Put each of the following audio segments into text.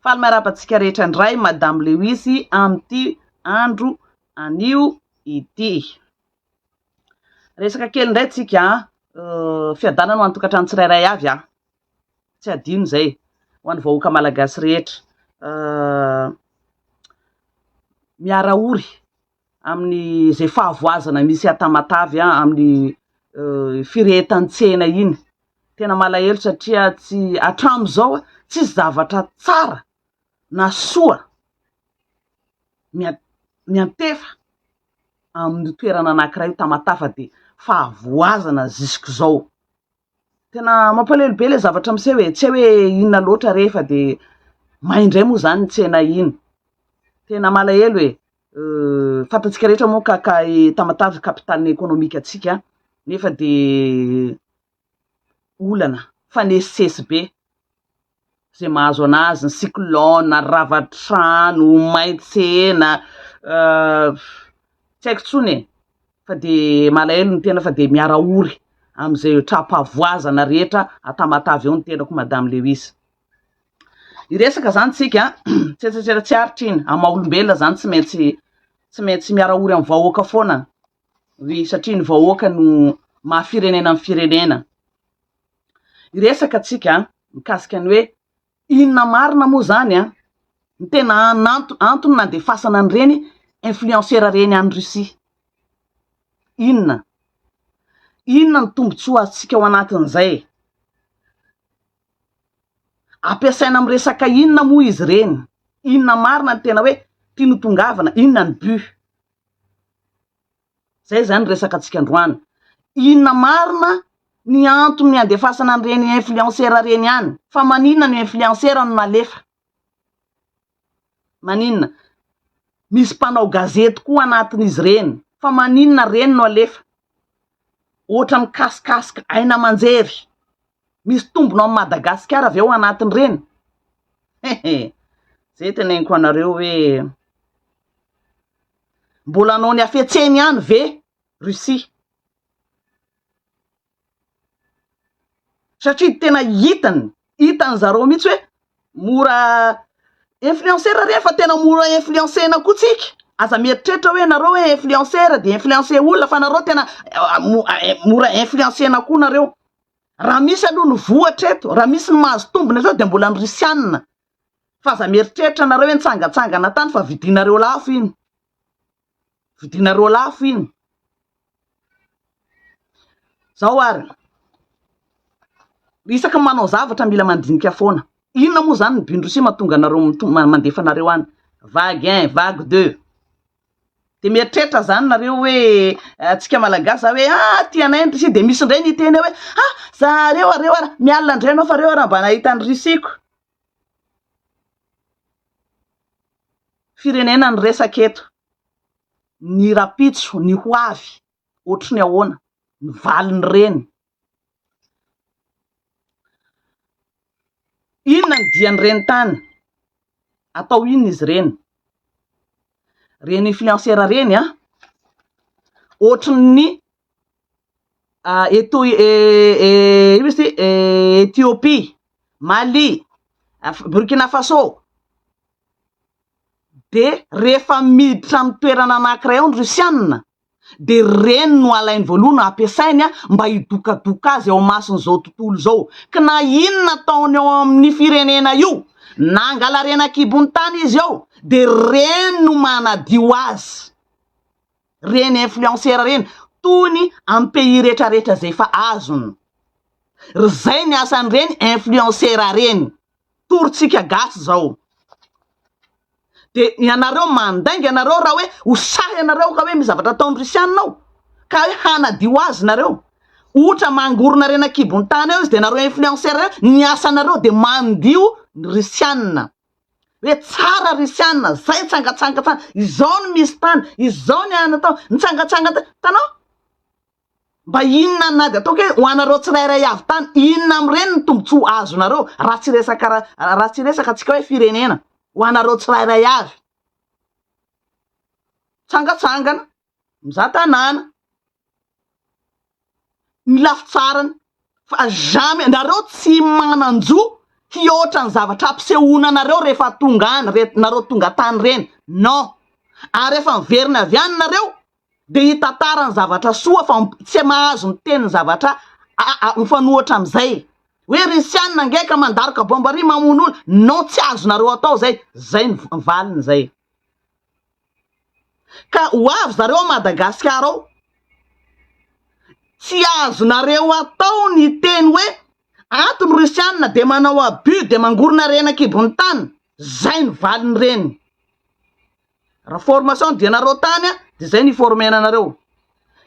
Faly miarahaba antsika rehetra indray Madame Lewis amin'ity andro anio ity. Resaka kely indray tsika, fiadanana ho an'ny tokantrano tsirairay avy an. Tsy adino izay, ho an'ny vahoaka malagasy rehetra. Miara-ory amin'ny izay fahavoazana misy à Tamatave amin'ny firehetan-tsena iny. Tena malahelo satria tsy hatramin'izao tsisy zavatra tsara na soa miantefa amin'ny toerana anankiray io Tamatave dia fahavoazana jusqu'izao. Tena mampalahelo be ilay zavatra miseho e, tsy hay hoe inona loatra re fa dia may indray moa izany ny tsena iny. Tena malahelo e, fantatsika rehetra moa ka ka i Tamatave capitale économique antsika nefa dia olana, mifanesisesy be. Izay mahazo anazy, ny cyclone, rava trano, may tsena, tsy haiko intsony e, fa dia malahelo ny tena fa dia miara-ory amin'izay tra-pahavoazana rehetra a Tamatave ao ny tenako Madame Lewis. Hiresaka izany tsika, tsetsetsera tsy aritra iny, amin'ny maha olombelona izany tsy maintsy tsy maintsy miara-ory amin'ny vahoaka foana, oui satria ny vahoaka no maha firenena ny firenena. Hiresaka tsika mikasika ny hoe inona marina moa zany an, ny tena antony nandefasana an'ireny influenceur ireny any Russie. Inona? Inona ny tombotsoa azontsika ao anatin'izay? Ampiasaina amin'ny resaka inona moa izy ireny? Inona marina ny tena hoe tiany ho tongavana? Inona ny but? Zay zany resaka antsika androany. Inona marina ny antony andefasana an'ireny influenceur ireny any? Fa maninona ny influenceur no nalefa? Maninona? Misy mpanao gazety koa anatin'izy ireny. Fa maninona ireny no alefa? Ohatra mikasikasika aina aman-jery. Misy tombony ao Madagasikara ve ao anatin'ireny? Hehe. Zay teneniko anareo hoe Mbola hanao ny hafetseny ihany ve Russie? Satria tena hitany, hitany zareo mihitsy hoe mora influencer re fa tena mora influencer-na koa tsika. Aza mieritreritra hoe nareo hoe influencer de influencer olona fa nareo tena mora influencer-na koa nareo. Raha misy aloha ny voa hatreto, raha misy ny mahazo tombony hatreto dia mbola ny Rusiana. Fa aza mieritreritra nareo hoe nitsangatsangana tany fa vidinareo lafo iny. Vidinareo lafo iny. Zao ary, isaky ny manao zavatra mila mandinika foana. Inona moa zany ny but-ndrosia mahatonga anareo mandefa anareo any? Vague un, vague deux. Dia mieritreritra zany nareo hoe antsika malagasy za hoe ah tianay ny Russie, dia misy indray ny hiteny hoe ah zareo areo ara, mialona indray anao fa reo ara mba nahita ny Russie-ko. Firenena ny resaka eto, ny rahampitso, ny ho avy, ohatry ny ahoana, ny valin'ireny. Inona ny dian'ireny tany? Atao inona izy ireny? Ireny influenceur ireny an, ohatry ny Eto ino izy ity? Ethiopie, Mali, Burkina Faso, de rehefa miditra amin'ny toerana anankiray ao ny Rusiana de ireny no alainy voalohany no ampiasainy mba hidokadoka azy eo imason'izao tontolo izao, ka na inona ataony ao amin'ny firenena io, na angalarena an-kibon'ny tany izy ao de ireny no manadio azy. Reny influenceur reny tony am pays retraretra zay efa azony ry zay ny asan'ireny influenceur reny tour tsika gasy zao de ianareo mandainga ianareo raha hoe ho sahy ianareo ka hoe misy zavatra ataon'ny rusiana ao ka hoe hanadio azy nareo ohatra mangorona rena kibon'ny tany ao izy de nareo influenceur reo ny asanareo de mandio ny rusiana hoe tsara ry sianina zay nitsangatsanga tany izao no misy tany izao ny anona tao nitsangatsanga tany hitanao mba inona na dia ataoko hoe ho anareo tsirairay avy tany inona amin'ireny ny tombontsoa azonareo raha tsy resaka raha tsy resaka antsika hoe firenena ho anareo tsirairay avy tsangatsangana mizaha tanàna ny lafy tsarany fa jamais nareo tsy manan-jo. Hihoatra ny zavatra ampisehoana anareo rehefa tonga any re nareo tonga tany reny. Non. Ary rehefa miverina avy any nareo dia hitantara ny zavatra soa fa tsy mahazo miteny ny zavatra mifanohitra amin'izay. Hoe Risianina ange ka mandaroka bomba ary mamono olona. Non tsy azonareo atao zay. Zay ny valiny zay. Ka ho avy zareo ao Madagasikara ao. Tsy azonareo atao ny teny hoe ato ny Rusiana dia manao abus dia mangorona harena an-kibon'ny tany. Zay ny valin'ireny. Raha formation ny dianareo tany dia zay ny hi-former-na anareo.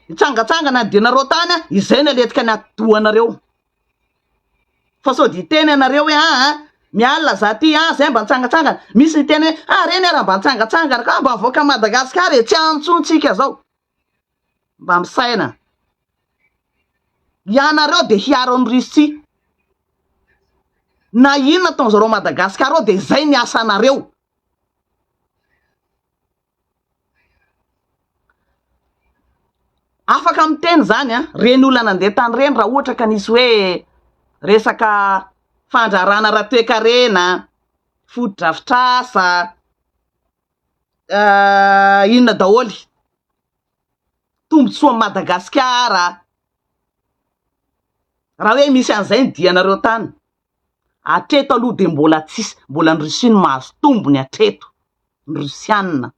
Hitsangatsangana ny dianareo tany, izay ny aletika ny atidohanareo. Fa sao dia hiteny ianareo hoe aa mialona za ty aa zay mba nitsangatsangana. Misy niteny hoe ah reny ara mba nitsangatsangana ka mba mivoaka Madagascar e, tsy any intsony tsika zao. Mba misaina. Ianareo dia hiaro an'i Russie. Na inona ataon'zareo Madagascar ao dia zay ny asanareo. Afaka miteny izany an, reny olona nandeha tany ireny raha ohatra ka nisy hoe resaka fandraharahana ara-toekarena, fotodrafitrasa, inona daholo, tombontsoan'i Madagasikara, raha hoe misy an'izay ny dianareo tany, hatreto aloha dia mbola tsisy, mbola ny Russie no mahazo tombony hatreto. ny Rosiana.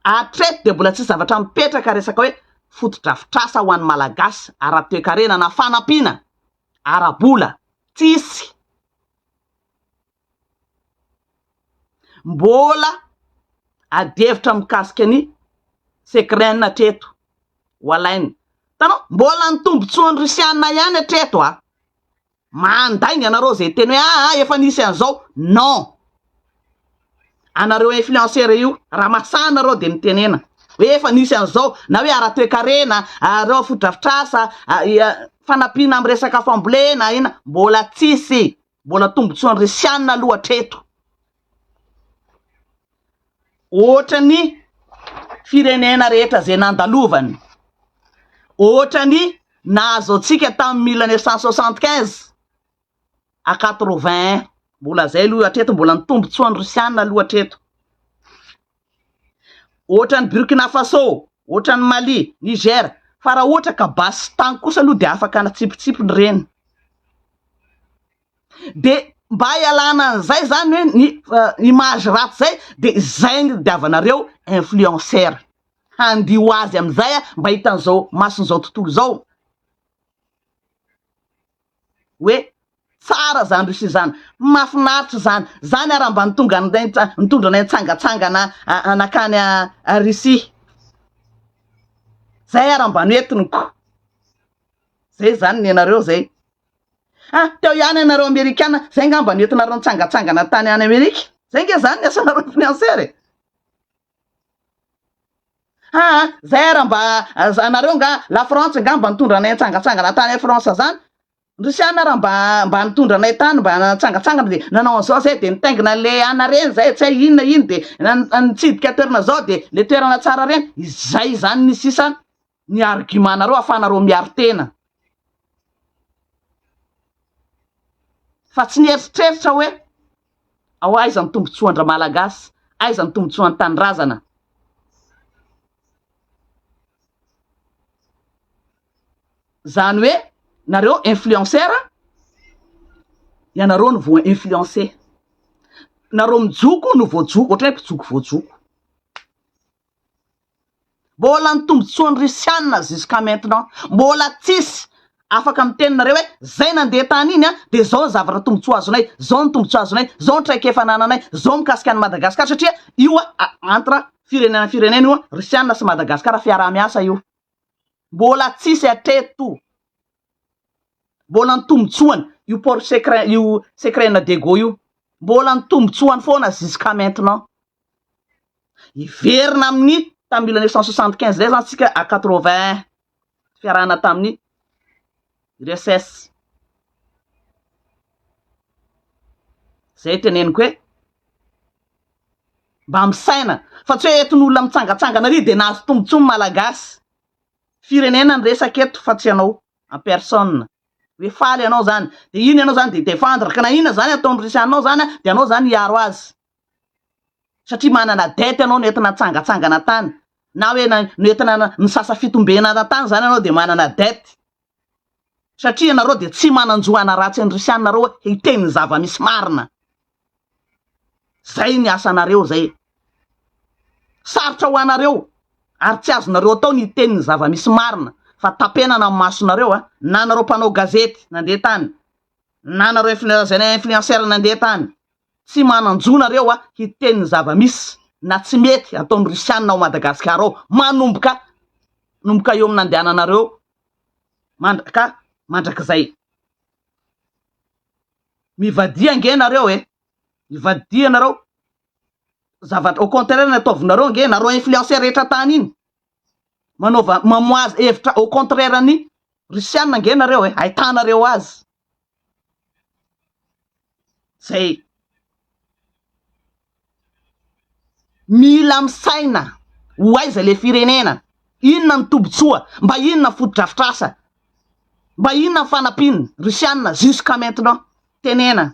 Hatreto dia mbola tsisy zavatra mipetraka resaka hoe fotodrafitrasa ho an'ny Malagasy ara-toekarena na fanampiana ara-bola. Tsisy. Mbola adihevitra mikasika ny Secren hatreto ho alaina. Hitanao? Mbola ny tombotsoan'ny Rosiana ihany hatreto a. Mandainga anareo zay teny hoe aa efa nisy an'izao, non! Anareo influenceur io, raha masaha nareo de mitenena hoe efa nisy an'izao, na hoe ara-toekarena, areo fotodrafitrasa, fanampiana amin'ny resaka fambolena, ina, mbola tsisy, mbola tombotsoan'ny risianina aloha hatreto. Ohatran'ny firenena rehetra izay nandalovany, ohatran'ny nahazo antsika tamin'ny 1975 à 81, mbola izay aloha hatreto, mbola ny tombotsoan'ny Rosiana aloha hatreto. Ohatran'ny Burkina Faso, ohatran'ny Mali, Niger, fa raha ohatra ka basy tany kosa aloha dia afaka natsipitsipiny ireny. De mba hialana an'izay zany hoe ny image ratsy zay de izay no tadiavanareo influenceur handio azy amizay mba hitan'izao mason'izao tontolo izao hoe tsara zany Russie zany, mahafinaritra zany, zany ary mba nitonga anay nitondra anay nitsangatsangana nakany Russie, zay ary mba noentiniko, zay zany ny anareo zay. Ah, teo ihany ianareo amerikana, zay ngamba no entinareo nitsangatsangana tany any Amerika? Zay nge zany ny asanareo influenceur e! Ah, zay ara mba anareo nga la Frantsa ngamba nitondra anay nitsangatsangana tany France zany? Ny Rosiana ara mba mba nitondra anay tany mba nitsangatsangana de nanao an'izao zay de nitaingina le ana reny zay tsy hay inona iny de nitsidika toerana zao de le toerana tsara reny, izay zany ny sisa ny argument nareo afahanareo miaro tena. Fa tsy nieritreritra hoe ao aiza ny tombotsoan-dRamalagasy, aiza ny tombotsoan'ny tanindrazana. Zany hoe nareo influenceur, ianareo no voa influencer. Nareo mijoko no voajoko, ohatran'ny hoe mpijoko voajoko. Mbola ny tombotsoan'ny Russiana jusqu'à maintenant mbola tsisy afaka miteny nareo hoe zay nandeha tany iny an de zao ny zavatra tombotsoa azonay, zao ny tombotsoa azonay, zao ny traikefa anananay, zao mikasika an'i Madagascar satria io an entre firenena firenena io an, Russiana sy Madagascar fiaraha-miasa io. Mbola tsisy hatreto. Mbola ny tombotsoany io port secret io secret Diego io. Mbola ny tombotsoany foana jusqu'à maintenant. Hiverina amin'ny tamin'ny 1975 indray zany tsika à 81 fiarahana tamin'ny URSS. Zay teneniko hoe mba misaina fa tsy hoe entin'olona mitsangatsangana ary dia nahazo tombotsoa ny Malagasy. Firenena ny resaka eto fa tsy ianao en personne. Hoe faly ianao zany. Dia iny ianao zany dia hi-defendre. Ka na inona zany ataon'ny Russiana ao zany dia anao zany hiaro azy. Satria manana dette ianao nentina nitsangatsangana tany. Na hoe nentina nisasa fitombenana tany zany ianao dia manana dette. Satria ianareo dia tsy manan-jo hanaratsy an'i Russiana nareo hoe hiteny ny zava-misy marina. Zay ny asanareo zay. Sarotra ho anareo ary tsy azonareo atao ny hiteny ny zava-misy marina fa tapenana ny masonareo a, na nareo mpanao gazety nandeha tany, na nareo influ- influenceur nandeha tany. Tsy manan-jo nareo a hiteny ny zava-misy na tsy mety ataon'ny Russiana ao Madagasikara ao manomboka nomboka eo amin'ny nandehananareo mandraka mandrakizay. Mivadia ange nareo e! Mivadia nareo, zavatra au contraire ny ataovinareo ange, nareo influenceur rehetra tany iny, manaova mamoaza hevitra au contraire ny Russiana ange nareo e, ahitanareo azy. Zay. Mila misaina ho aiza le firenena, inona ny tombotsoa, mba inona ny fotodrafitrasa, mba inona ny fanampiana Russiana jusqu'à maintenant, tenena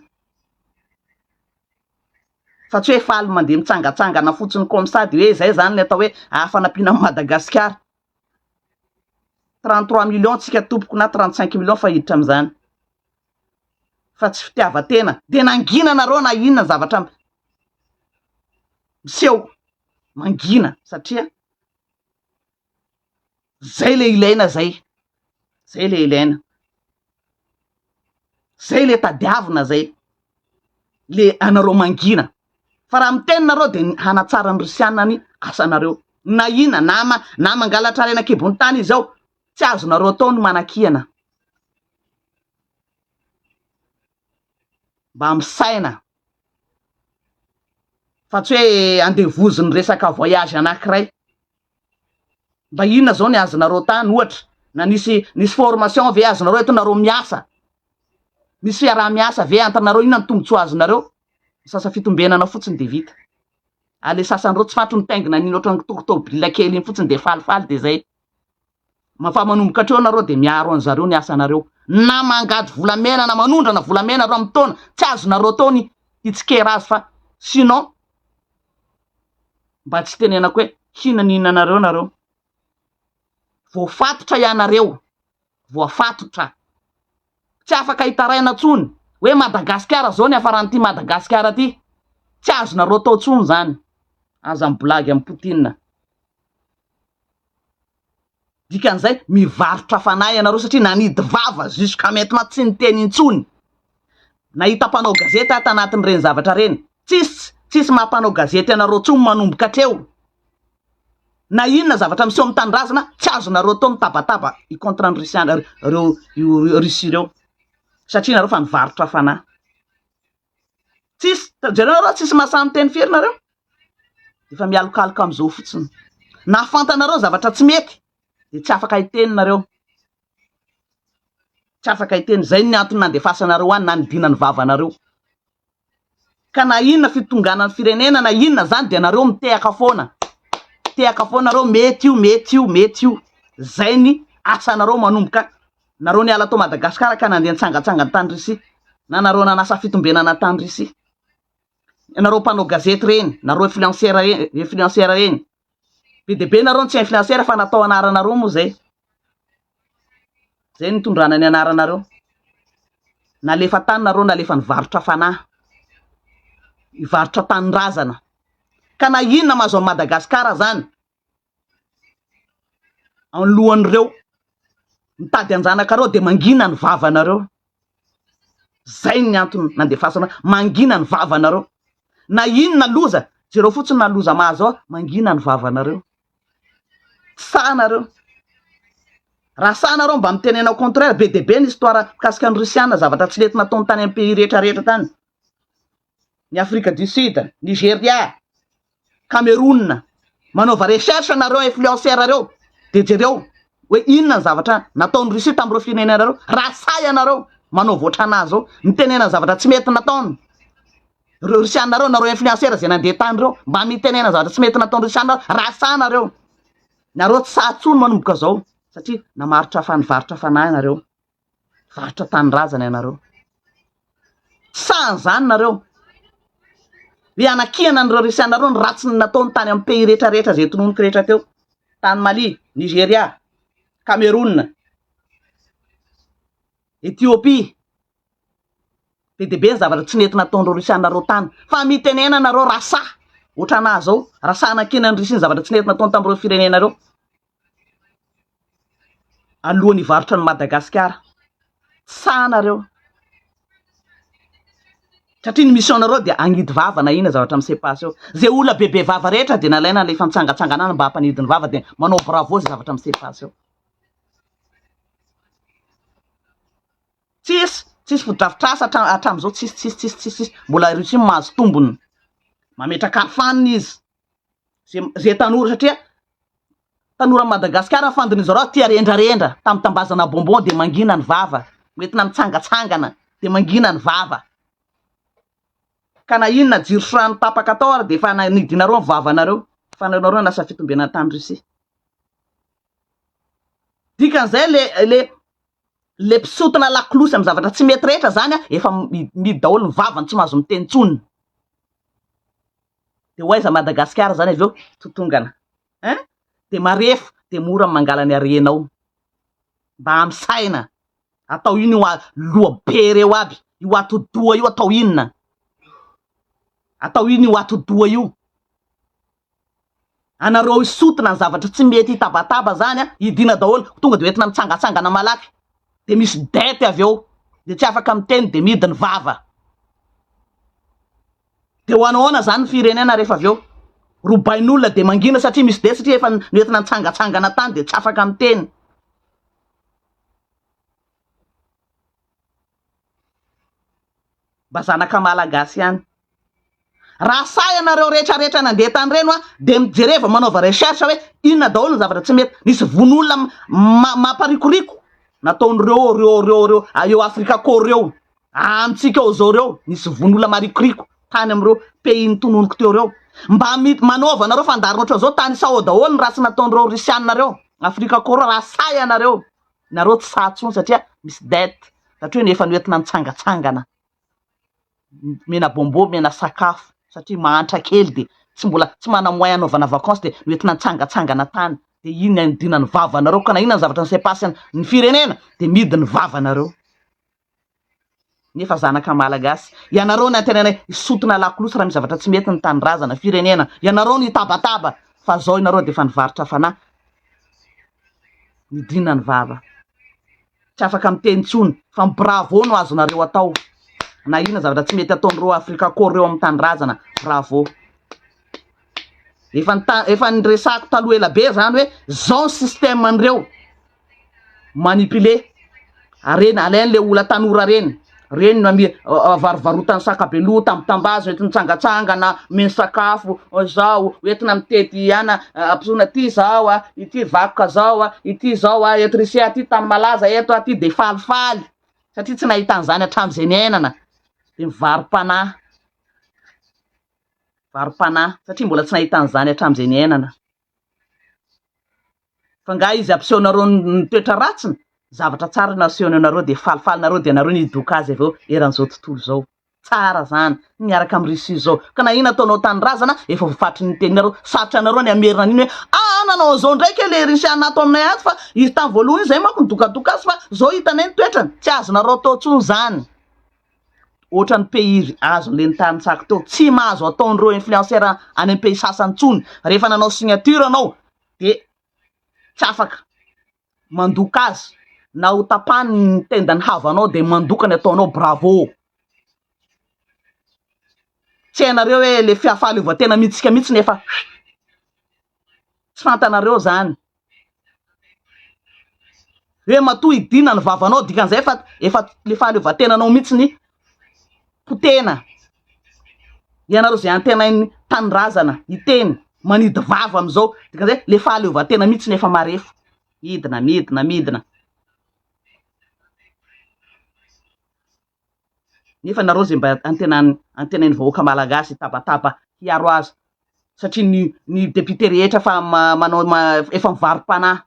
fa tsy hoe faly mandeha mitsangatsangana fotsiny comme ça de hoe zay zany ny atao hoe fanampiana an'i Madagasikara. 33 millions tsika tompoko na 35 millions fa hiditra amin'izany. Fa tsy fitiavan-tena. Dia nangina nareo na inona zavatra miseho. Mangina satria zay le ilaina zay. Zay le ilaina. Zay le tadiavina zay. Le anareo mangina. Fa raha miteny nareo de hanatsara ny Russiana ny asanareo. Na inona na ma na mangalatra harena an-kibon'ny tany izy ao, tsy azonareo atao ny manakihana. Mba misaina. Fa tsy hoe andevozin'ny resaka voyage anankiray. Mba inona zao ny azonareo tany ohatra na nisy nisy formation ve azonareo eto nareo miasa? Misy fiaraha-miasa ve entre nareo inona ny tombotsoa azonareo? Sasa fitombenana fotsiny de vita. Ary le sasany reo tsy fantatro mitaingina an'iny ohatran'ny tôbila kely iny fotsiny de falifaly de zay. Fa manomboka hatreo nareo de miaro an'zareo ny asanareo. Na mangady volamena na manondrana volamena reo amin'ny taona tsy azonareo atao ny hitsikera azy fa sinon mba tsy tenenako hoe hinaninanareo nareo. Voafatotra ianareo, voafatotra. Tsy afaka hitaraina tsony hoe Madagasikara zao ny hafaran'ity Madagasikara ty. Tsy azonareo atao tsony zany. Aza mibolagy amin'i Poutine. Dikan'izay mivarotra fanahy ianareo satria nanidy vava jusqu'à maintenant tsy niteny intsony. Nahita mpanao gazety aho tanatin'ireny zavatra ireny. Tsisy tsisy maha mpanao gazety anareo tsony manomboka hatreo. Na inona zavatra miseho amin'ny tanindrazana tsy azonareo atao mitabataba hi contre ny Russiana reo io Russie reo satria nareo fa nivarotra fanahy. Tsisy, jereo nareo tsisy mahasahy miteny firy nareo. Efa mialokaloka amizao fotsiny. Na fantanareo zavatra tsy mety de tsy afaka hiteny nareo. Tsy afaka hiteny, zay ny antony nandefasanareo any nanidina ny vavanareo. Ka na inona fitonganan'ny firenena na inona zany de nareo mitehaka foana. Mitehaka foana nareo mety io, mety io, mety io. Zay ny asanareo manomboka nareo niala tao Madagascar ka nandeha nitsangatsangana tany Russie na nareo nanasa fitombenana tany Russie. Nareo mpanao gazety reny, nareo influenceur reny, influenceur reny. Be dia be nareo no tsy influenceur fa natao anaranareo moa zay. Zay nitondrana ny anaranareo. Nalefa tany nareo nalefa nivarotra fanahy. Hivarotra tanindrazana. Ka na inona mahazo an'i Madagasikara zany, anoloan'ireo mitady anjanakareo dia mangina ny vavanareo. Zay ny antony nandefasana mangina ny vavanareo. Na inona loza, jereo fotsiny na loza mahazo ao, mangina ny vavanareo. Tsy sahy nareo. Raha sahy nareo mba mitenena au contraire, be dia be ny histoire mikasika ny Russiana, zavatra tsy nety nataony tany amin'ny pays rehetra rehetra tany. Ny Afrique du Sud, Nigeria, Cameroun. Manaova recherche nareo influenceur reo de jereo hoe inona ny zavatra nataon'i Russie tamin'ireo firenena ireo. Raha sahy ianareo manaova ohatran'azy zao, mitenena zavatra tsy mety nataony reo Russiana reo, nareo influenceur zay nandeha tany reo, mba mitenena zavatra tsy mety nataon'i Russiana raha sahy nareo. Nareo tsy sahy tsony manomboka zao satria namarotra fa nivarotra fanahy nareo. Varotra tanindrazana ianareo. Tsy sahy an'izany nareo. Hoe hanakiana an'ireo Risiana ireo ny ratsy nataony tany amin'ny pays rehetra rehetra izay tononiko rehetra teo. Tany Mali, Nigeria, Cameroun, Ethiopie. Be dia be ny zavatra tsy nety nataon'ireo Risiana ireo tany. Fa mitenena nareo raha sahy, ohatran'ahy izao, raha sahy hanakiana an'i Russie ny zavatra tsy nety nataony tamin'ireo firenena ireo. Alohan'ny hivarotra an'i Madagasikara. Tsy sahy nareo. Satria ny mission nareo dia hagnidy vava na inona zavatra mi-se passe eo. Zay olona bebe vava rehetra dia nalaina alefa mitsangatsangana any mba hampanidy ny vava dia manao bravo zay zavatra mi-se passe eo. Tsisy, tsisy fotodrafitrasa hatra- hatramin'izao tsisy tsisy tsisy tsisy tsisy. Mbola Russie mahazo tombony. Mametraka arofanina izy. Ze ze tanora satria tanora Madagasikara fandiny zareo tia rendrarendra tambitambazana bonbon de mangina ny vava, hoentina mitsangatsangana de mangina ny vava. Ka na inona jiro sy rano tapaka tao ary de efa nidinareo ny vavanareo fa nareo lasa fitombenana tany Russie. Dikan'izay le le le mpisotona lakolosy amin'ny zavatra tsy mety rehetra zany a efa mihidy daholo ny vavany tsy mahazo miteny intsony. De ho aiza Madagasikara zany avy eo? Totongana hein? De marefo de mora ny mangala ny harenao. Mba misaina. Atao ino io loha be reo aby? Io atidoha io atao inona? Atao ino io atidoha io? Anareo hisotona ny zavatra tsy mety hitabataba zany a, hidina daholo, tonga de hoentina mitsangatsangana malaky, de misy dette avy eo, de tsy afaka miteny de mihidy ny vava. De ho anahoana zany ny firenena rehefa avy eo? Robain'olona de mangina satria misy dette satria efa noentina nitsangatsangana tany de tsy afaka miteny. Mba zanaka malagasy ihany. Raha sahy ianareo rehetra rehetra nandeha tany reny hoa de mijereva manaova recherche hoe inona daholo ny zavatra tsy mety. Nisy vono olona mamparikoriko nataon'ireo reo reo reo eo Afrika kô reo. Amintsika ao zao reo nisy vono olona marikoriko tany amin'ireo pays notononiko teo reo. Mba manaova anareo fandaharana ohatran'izao tanisao ao daholo ny ratsy nataon'ireo Russiana reo Afrika kô reo raha sahy ianareo. Nareo tsy sahy tsony satria misy dette satria hoe efa noentina nitsangatsangana omena bonbon omena sakafo satria mahantra kely de tsy mbola tsy mana moyen anaovana vacance de noentina nitsangatsangana tany de iny anidina ny vavanareo ka na inona ny zavatra ni se passe ny firenena de mihidy ny vavanareo. Nefa zanaka malagasy. Ianareo no antenainay hisotona lakolosy raha misy zavatra tsy mety ny tanindrazana, firenena. Ianareo no hitabataba fa zao ianareo dia efa nivarotra fanahy. Nidina ny vava. Tsy afaka miteny intsony fa ny bravo no azonareo atao. Na inona zavatra tsy mety ataon'ireo Africa Corps ireo amin'ny tanindrazana. Bravo. Efa nita- efa niresahako taloha ela be zany hoe zao ny système an'ireo. Manipuler. Arena, alainy le ola tanora reny. Reny no ami varovarotany sakabeloha, tambitambazo, entiny mitsangatsangana, omeny sakafo, zao, entina mitety ana, ampisoana ty zao a, ity vakoka zao a, ity zao a, eto Russie aty tany malaza eto aty de falifaly satria tsy nahita an'izany hatramin'izay niainana de mivaro-panahy. Varo-panahy satria mbola tsy nahita an'izany hatramin'izay niainana. Fa nga izy ampisehonareo ny toetra ratsiny? Zavatra tsara no asehony anareo dia falifaly nareo dia nareo no hidoka azy avy eo eran'izao tontolo izao. Tsara zany miaraka amin'ny Russie izao. Ka na inona ataonao tanindrazana efa voafatry ny teninareo. Sarotra anareo ny hamerina an'iny hoe ah nanao an'izao indray kay le Russiana ato aminay ato fa izy tamin'ny voalohany iny zay manko nidokadoka azy fa zao hitanay ny toetrany. Tsy azonareo atao intsony zany. Ohatran'ny pays azon'le nitany tsako teo. Tsy mahazo ataon'ireo influenceur any amin'ny pays sasany intsony. Rehefa nanao signature anao de tsy afaka mandoka azy na ho tapahany ny tendan'ny havanao de mandoka ny ataonao bravo. Tsy hainareo hoe le fahaleovantena mihitsika mihitsy nefa tsy fantanareo zany. Hoe matoa idina ny vavanao dikan'izay fa efa le fahaleovantenanao mihitsy ny potehina. Ianareo izay antenain'ny tanindrazana hiteny manidy vava amin'izao dikan'izay le fahaleovantena mihitsy ny efa marefo. Midina, midina, midina. Nefa nareo zay mba antenan antenain'ny vahoaka malagasy hitabataba hiaro azy satria ny ny député rehetra fa manao efa mivaro-panahy.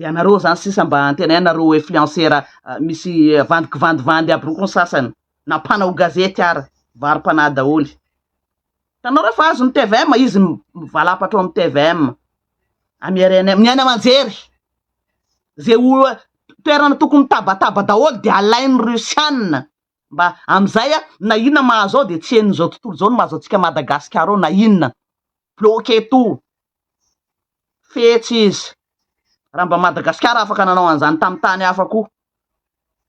Dia anareo zany sisa mba antenaina nareo influenceur misy vandy kivandivandy aby reo koa ny sasany na mpanao gazety ara varo-panahy daholo. Hitanao reo fa azon'ny tvm izy mivalapatra ao amin'ny tvm amin'ny rnm ny haino aman-jery ze o toerana tokony mitabataba daholo dia alain'ny rusiana mba amin'izay na inona mahazo ao dia tsy henon'izao tontolo izao ny mahazo antsika Madagasikara ao na inona bloqué tout Fetsy izy. Raha mba Madagasikara afaka nanao an'izany tamin'ny tany hafa koa.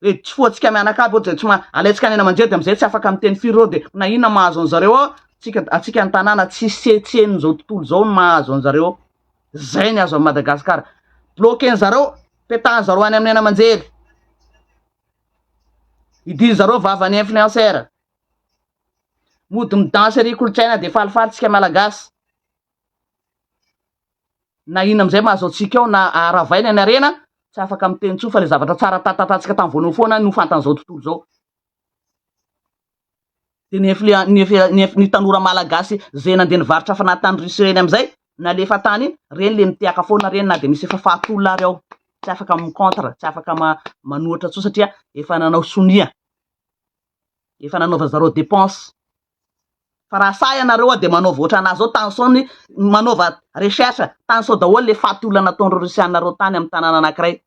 Hoe tsy foantsika mianakavy ohatra tsy ma alaintsika any aman-jery dia amin'izay tsy afaka miteny firy ireo dia na inona mahazo an'zareo ao, tsika antsika ny tanàna tsy se tsy henon'izao tontolo izao ny mahazo an'zareo ao. Zay ny azo an'i Madagasikara. Bloquer-nzareo, petahan-zareo any amin'ny haino aman-jery. Hidin-zareo vavan'ny influenceur. Mody midansy ery kolontsaina dia falifaly tsika Malagasy. Na inona amin'izay mahazo antsika ao na haravaina ny harena, tsy afaka miteny intsony fa ilay zavatra tsara tantantantsika tamin'ny voalohany foana no fantan'izao tontolo izao. Dia ny influen- ny influen- ny inf- ny tanora malagasy izay nandeha nivarotra fanahy tany Russie ireny amin'izay, nalefa tany iny, ireny le mitehaka foana ireny na dia misy efa faty olona ary ao. Tsy afaka mi-contre, tsy afaka ma- manohitra intsony satria efa nanao sonia, efa nanaovan-jareo dépense. Fa raha sahy ianareo a dia manaova ohatranà zao tanisao ny manaova recherche tanisao daholo le faty olona nataon'ireo russiana reo tany amin'ny tanàna anakiray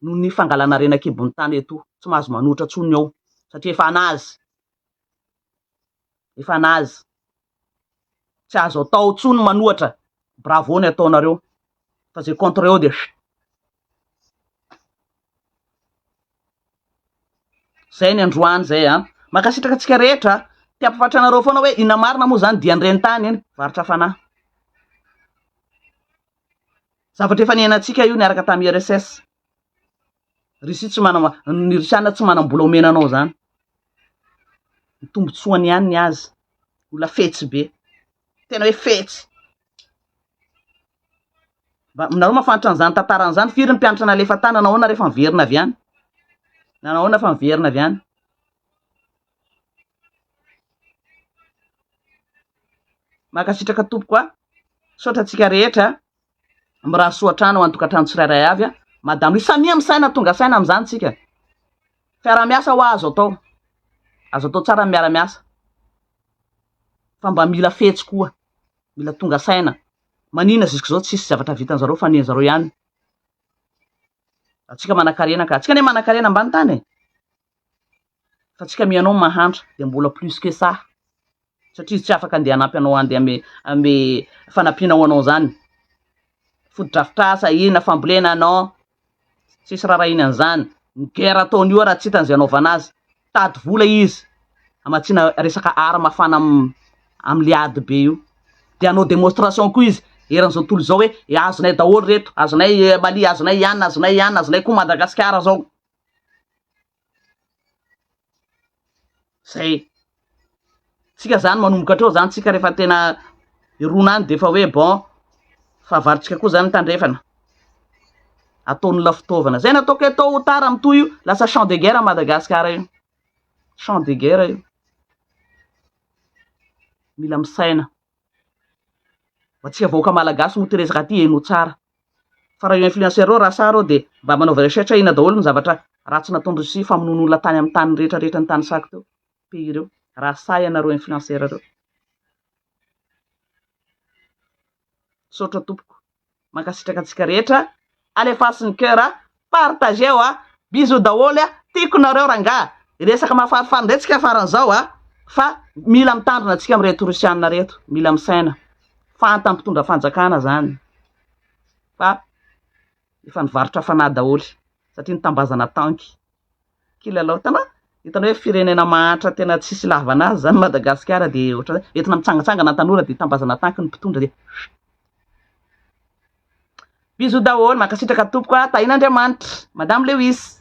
noho ny fangalana harena an-kibon'ny tany eto tsy mahazo manohitra tsony ao satria efa anazy efa anazy tsy azo atao tsony manohatra bravo ny ataonareo fa zay contre eo dia Zay ny androany zay a. Mankasitraka antsika rehetra. Te hampafatra anareo foana hoe inona marina moa zany dian'ireny tany iny varotra fanahy. Zavatra efa niainantsika io niaraka tamin'ny URSS. Russie tsy manana, ny Rusiana tsy manam-bola omena anao zany. Ny tombotsoany ihany ny azy. Olona fetsy be. Tena hoe fetsy. Mba nareo mahafantatra an'izany tantara an'izany, firy ny mpianatra nalefa tany, nanao ahoana rehefa niverina avy any? Nanao ahoana fa niverina avy any? Mankasitraka tompoko a. Misaotra antsika rehetra. Mirary soa hatrany ho an'ny tokantrano tsirairay avy a. Madame Louise, samia misaina tonga saina amin'izany tsika. Fiaraha-miasa hoa azo atao. Azo atao tsara ny miara-miasa. Fa mba mila fetsy koa. Mila tonga saina. Manina jusqu'izao tsisy zavatra vitan'zareo fa nen'zareo ihany. Atsika manakarena ka. Atsika anie manakarena ambany tany e. Fa tsika mianao mahantra dia mbola plus que ça. Satria izy tsy afaka andeha hanampy anao andeha ame ame fanampiana ho anao zany. Fotodrafitrasa, inona, fambolena, non. Tsisy rarahiny an'izany. Ny guerre ataony io ara tsy hitany izay anaovana azy. Mitady vola izy hamatsiana resaka arme afana amle ady be io. Dia hanao démonstration koa izy eran'izao tontolo izao hoe azonay daholo reto, azonay Mali, azonay Ian, azonay Ian, azonay koa Madagasikara zao. Zay. Tsika zany manomboka hatreo zany tsika rehefa tena hirona any de efa hoe bon fahavalontsika koa zany tandrefana. Ataon'olona fitaovana. Zay nataoko hoe tôt ou tard mitohy io, lasa champ de guerre Madagasikara io. Champ de guerre io. Mila misaina. Fa tsika vahoaka malagasy moa ty resaka ty heno tsara. Fa raha io influenceur reo raha sahy reo de mba manaova recherche inona daholo ny zavatra ratsy nataony Russie famonoana olona tany amin'ny tany rehetra rehetra nitanisako teo pays reo raha sahy ianareo influenceur reo. Misaotra tompoko. Mankasitraka antsika rehetra. Alefaso ny cœur a, partageo a, bisous daholo a, tiako nareo rangaha. Resaka mahafalifaly indray tsika faran'izao a, fa mila mitandrina antsika amin'ireto Rusiana ireto, mila misaina. Fantany mpitondra fanjakana zany fa efa nivarotra fanahy daholo satria nitambazana tanky. Kilalao, hitanao? Hitanao hoe firenena mahantra tena tsisy ilavana azy zany Madagasikara dia ohatran'izay, entina mitsangatsangana ny tanora dia tambazana tanky ny mpitondra dia. Bisous daholo, mankasitraka tompoko a, tahin'Andriamanitra. Madame Lewis.